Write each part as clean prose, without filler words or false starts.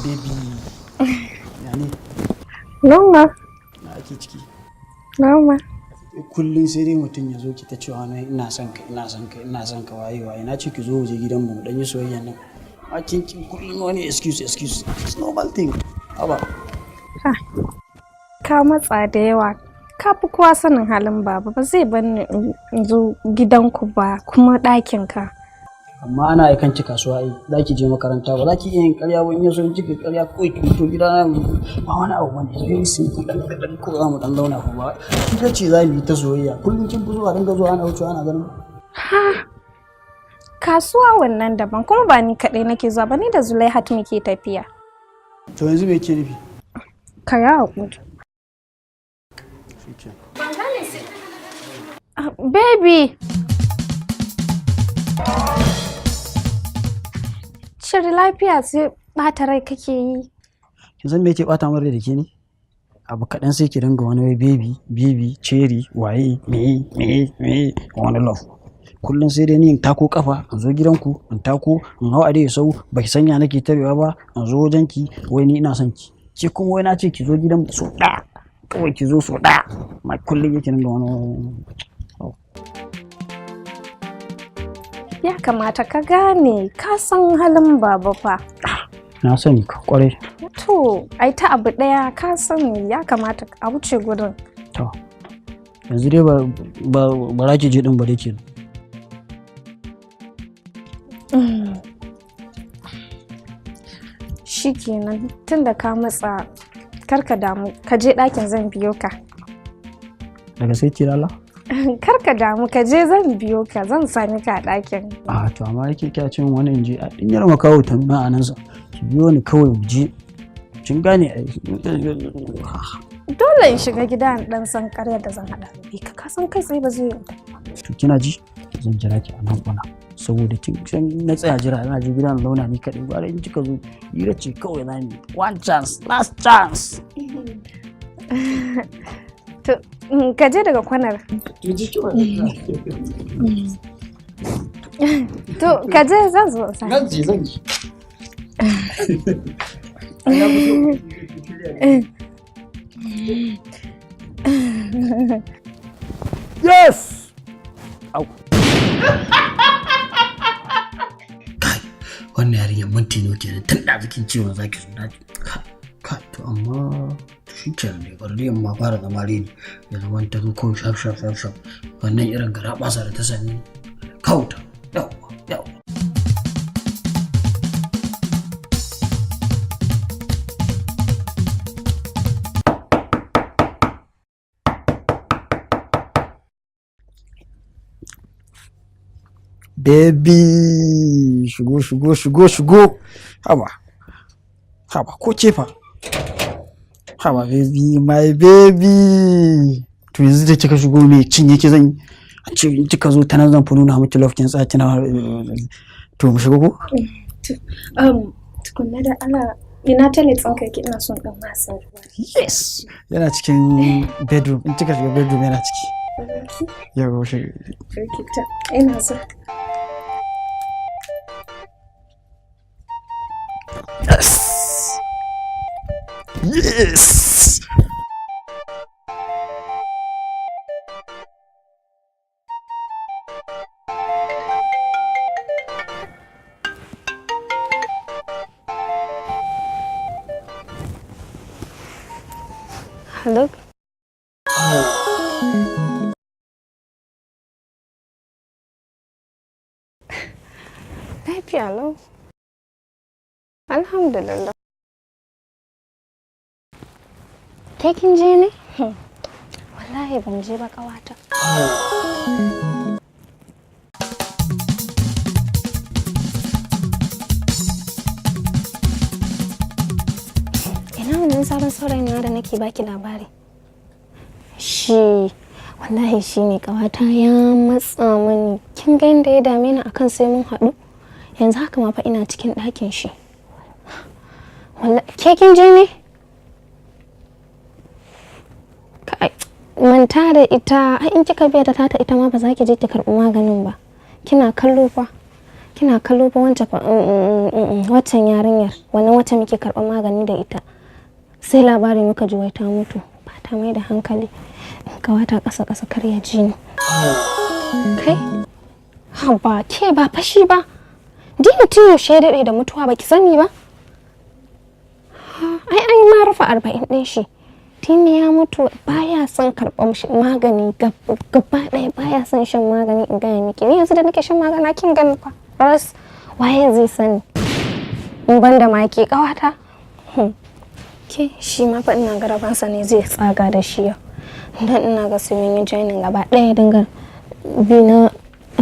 Baby, ya ne? Noma. Na ake ciki? Noma. Kullum sai dai mutum ya zo ki ta cewa na ina son ka, ina son ka, ina son ka, waye waye. Na ce ki zo waje gidan mu dan yi soyayya nan. A kin kin kullum wani excuse, excuse. It's normal thing. Haba. Ka matsa da yawa. Ka fi kowa sanin halin baba, ba zai bar ni in zo gidanku ba kuma ɗakin ka. Amma ana aikan ki kasuwa ai, za ki je makaranta, ba za ki iya yin ƙarya ba. In ya so in kika ƙarya kawai ki fito gida na, ba wani abu bane. Very simple, dan kaɗan ko za mu dan zauna ko ba. Ita ce za mu yi ta soyayya. Kullum kin fi zuwa dinga zuwa ana wucewa ana ganin. Ha! Kasuwa wannan daban, kuma ba ni kaɗai nake zuwa ba, ni da Zulaihat muke tafiya. To yanzu me ke nufi? Ka yi haƙuri. Shikenan. Ah, baby! Shiri lafiya sai ɓata rai kake yi. Kin san me yake bata min rai da ke ne? Abu kaɗan sai ki dinga wani wai baby, baby, cherry, waye, me, me, me, wani love. Kullum sai dai ni in tako kafa in zo gidanku, in tako in hau adai sau, baki sanya nake tarewa ba, in zo wajen ki wai ni ina son ki. Ki kuma wai na ce ki zo gidan so ɗaya. Kawai ki zo so ɗaya. Ma kullum yake dinga wani. Ya kamata ka gane, ka san halin baba fa. Na sani ka kwarai. To, ai ta abu ɗaya ka sani, ya kamata a wuce gurin. To. Yanzu dai ba ba ba za ki je din ba dai kenan. Shikenan, tunda ka matsa, kar ka damu, ka je ɗakin, zan biyo ka. Daga sai ki lala? Kar ka damu, ka je, zan biyo ka, zan sami ka a ɗakin. A to, amma yake kya cin wani in je a dinyar makawo ta nuna a nan sa. Ki biyo ni kawai mu je. Kin gane ai. Dole in shiga gida in ɗan san ƙaryar da zan haɗa da ka. Ka san kai tsaye ba zai yi. To kina ji? Zan jira ki a nan kwana. Saboda kin san na tsaya jira na je gida na zauna ni kaɗai, gwara in kika zo hira ce kawai za mu yi. One chance, last chance. To, ka je daga kwanar. To, ka je, zan zo in same. Zan je, zan je. Yes! Au. Kai, wannan yarinyar minti nawa kenan tun da bikin cewa za ki zo na ka. To amma shi kenan ne, bari dai amma fara zama reni ya zama ta zo kawai shaf shaf shaf shaf, wannan irin gara basa da ta sami kawuta. Yawwa yawwa. Baby, shigo, shigo, shigo, shigo. Haba, haba, ko ce fa? Haba, baby, my baby. To yanzu da kika shigo me cinye ki zan yi? An ce in kika zo ta nan zan fi nuna miki love, kin tsaya kina. To mu shigo ko? Tukunna da Allah, ina toilet ɗinka yake? Ina son ɗan masa ruwa. Yes. Yana cikin bedroom. In kika shiga bedroom yana ciki. Yau shi. Okay, to, ina so. Yes. Yes. Hello? Lafiya lau. Alhamdulillah. Ke kin je ne? Wallahi ban je ba, ƙawata. Ina wannan sabon saurayin nawa da nake baki labari? Shi wallahi shi ne, ƙawata, ya matsa mani. Kin ga yadda ya dame ni akan sai mun haɗu? Yanzu haka ma fa ina cikin ɗakin shi. Wallahi ke kin je ne? Kai, Manta da ita, ai in kika biya ta tata ita ma ba za ki je ki karɓi maganin ba. Kina kallo fa. Kina kallo fa wancan fa waccan yarinyar, wannan wacce muke karɓar magani da ita. Sai labari muka ji wai ta mutu. Ba ta mai da hankali. Kawata ƙasa ƙasa kar ya ji ni. Kai? Haba ke ba fashi ba. Dina tun yaushe ya daɗe da mutuwa ba ki sani ba? Ai an yi ma rufe 40 ɗin shi. Tini ya mutu baya son karɓar magani gaba ɗaya, baya son shan magani, in gaya miki. Ni yanzu da nake shan magana kin gani fa. Ras waye zai sani? In ban da maki ƙawata. Ke shi ma fa ina ga rabansa ne zai tsaga da shi yau. Dan ina ga sai mun yi joining gaba ɗaya dinga bi na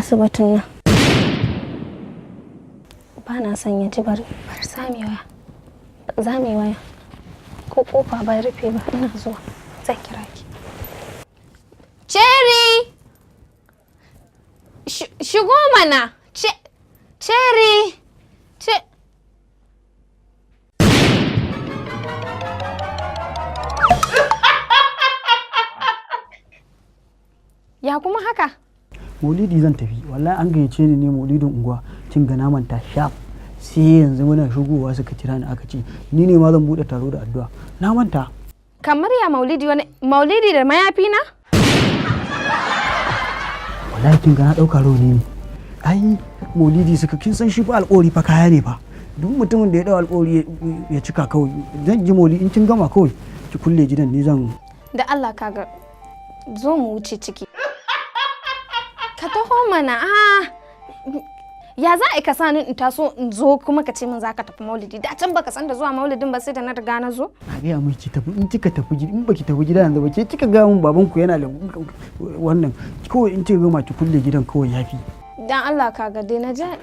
asibitin nan. Ba na son ya ji, bari bari sami waya. Za mu yi waya. Ko kofa ba rufe ba, ina zuwa. Zan kira ki. Cherry! Shigo mana! Cherry! Che. Ya kuma haka? Maulidi zan tafi. Wallahi an gayyace ni ne maulidin unguwa. Kin ga naman ta sharp. Sai yanzu muna shigowa suka kira ni aka ce ni ne ma zan bude taro da addu'a. Na manta. Kamar ya maulidi, wani maulidi da mayafi na? Wallahi kin ga na dauka rauni ne. Ai maulidi suka, kin san shi fa alƙawari fa kaya ne fa. Duk mutumin da ya dau alƙawari ya cika kawai. Zan ji maulidi, in kin gama kawai ki kulle gidan, ni zan Da Allah kaga zo mu wuce ciki. Ka taho mana, ah. Ya za a ka sani in taso in zo kuma ka ce min za ka tafi maulidi, da can baka san da zuwa maulidin ba sai da na riga na zo. Na gaya miki ki tafi, in kika tafi gida, in baki tafi gida yanzu ba, ke kika gaya min baban ku yana da wannan, kawai in kika gama ki kulle gidan kawai yafi. Dan Allah kaga dai na ja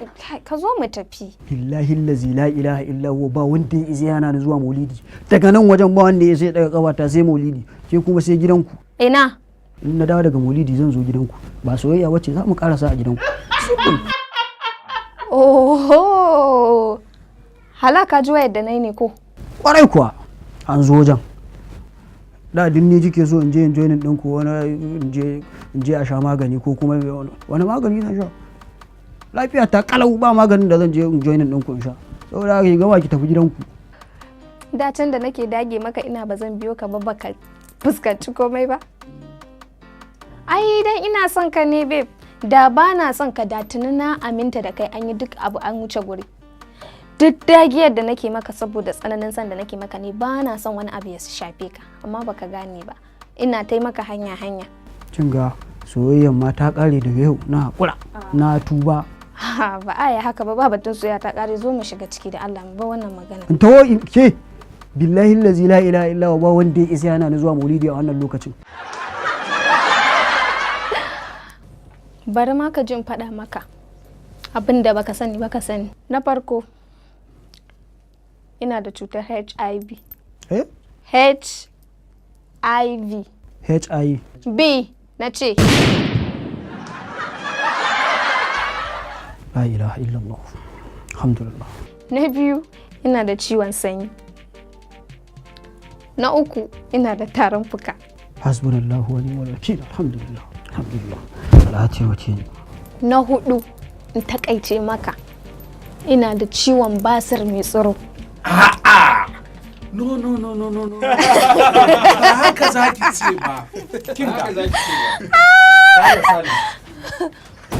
ka zo mu tafi. Billahi allazi la ilaha illa huwa, ba wanda ya isa yana ni zuwa maulidi daga nan wajen, ba wanda ya sai daga kawata sai maulidi, ke kuma sai gidanku. Ina? In na dawo daga maulidi zan zo gidanku, ba soyayya bace, za mu karasa a gidanku. Simple. Oho! Hala ka ji wayar da na yi ne ko? Kwarai kuwa an zo wajen. Da din ni kike so in je in joinin ɗinku wani in je a sha magani ko kuma wani magani zan sha. Lafiya ta kalau, ba maganin da zan je in joinin ɗinku in sha. Saboda haka ki gama ki tafi gidanku. Da can da nake dage maka ina ba zan biyo ka ba, baka fuskanci komai ba. Ai dan ina son ka ne babe. Da ba na son ka da tuni na aminta da kai an yi duk abu an wuce guri. Duk dagiyar da nake maka saboda tsananin son da nake maka ne, ba na son wani abu ya shafe ka, amma baka gane ba. Ina tai maka hanya hanya. Kin ga soyayyar ma ta kare daga yau, na haƙura na tuba. Ha, ba a yi haka ba, ba batun soyayya ta kare, zo mu shiga ciki da Allah mu ba wannan magana. In taho in ke, billahi allazi la ilaha illa huwa, ba wanda ya isa yana ni zuwa maulidi a wannan lokacin. Bari ma ka jin faɗa maka abin da baka sani baka sani. Na farko, ina da cutar HIV. Eh? HIV. HIV. B na ce. La ilaha illallah. Alhamdulillah. Na biyu, ina da ciwon sanyi. Na uku, ina da tarin fuka. Hasbunallahu wa ni'mal wakil. Alhamdulillah. Alhamdulillah. Allah ya taimake ni. Na hudu, in takaice maka, ina da ciwon basir mai tsiro. A'a. No, no, no, no, no, no. Ba haka za ki ce ba. Kin ga.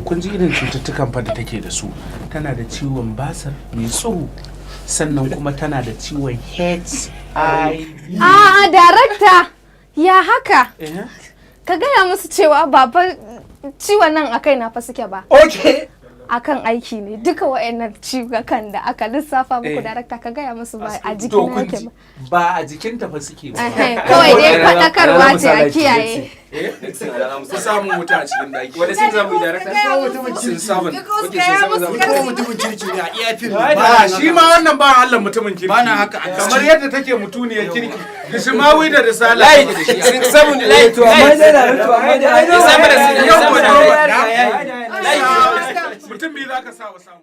Kun ji irin cututtukan fa da take da su. Tana da ciwon basir mai tsiro. Sannan kuma tana da ciwon HIV. A'a, darakta, ya haka? Ka gaya musu cewa ba fa ciwon nan a kaina fa suke ba. Okay. Akan aiki ne duka wa'annan ciwukan da aka lissafa muku, darakta, ka gaya musu ba a To, jikina kun yake ji, ba. ba a jikinta fa suke ba. Ehe, kawai dai faɗakarwa ce a kiyaye. Ku samu wuta a cikin daki. Wani sun zamu yi darakta? Sun samu. Okay, sun samu zamu. Ko mutumin kirki ne a iya fim. Ba shi ma wannan ba Allah mutumin kirki. Bana haka a Kamar yadda take mutuniyar kirki. Kishimawi da risala. Light, 6-7 light. To amma dai na to amma dai Ya samu da Yau ya samu ko da mutum biyu za ka sa wa samu.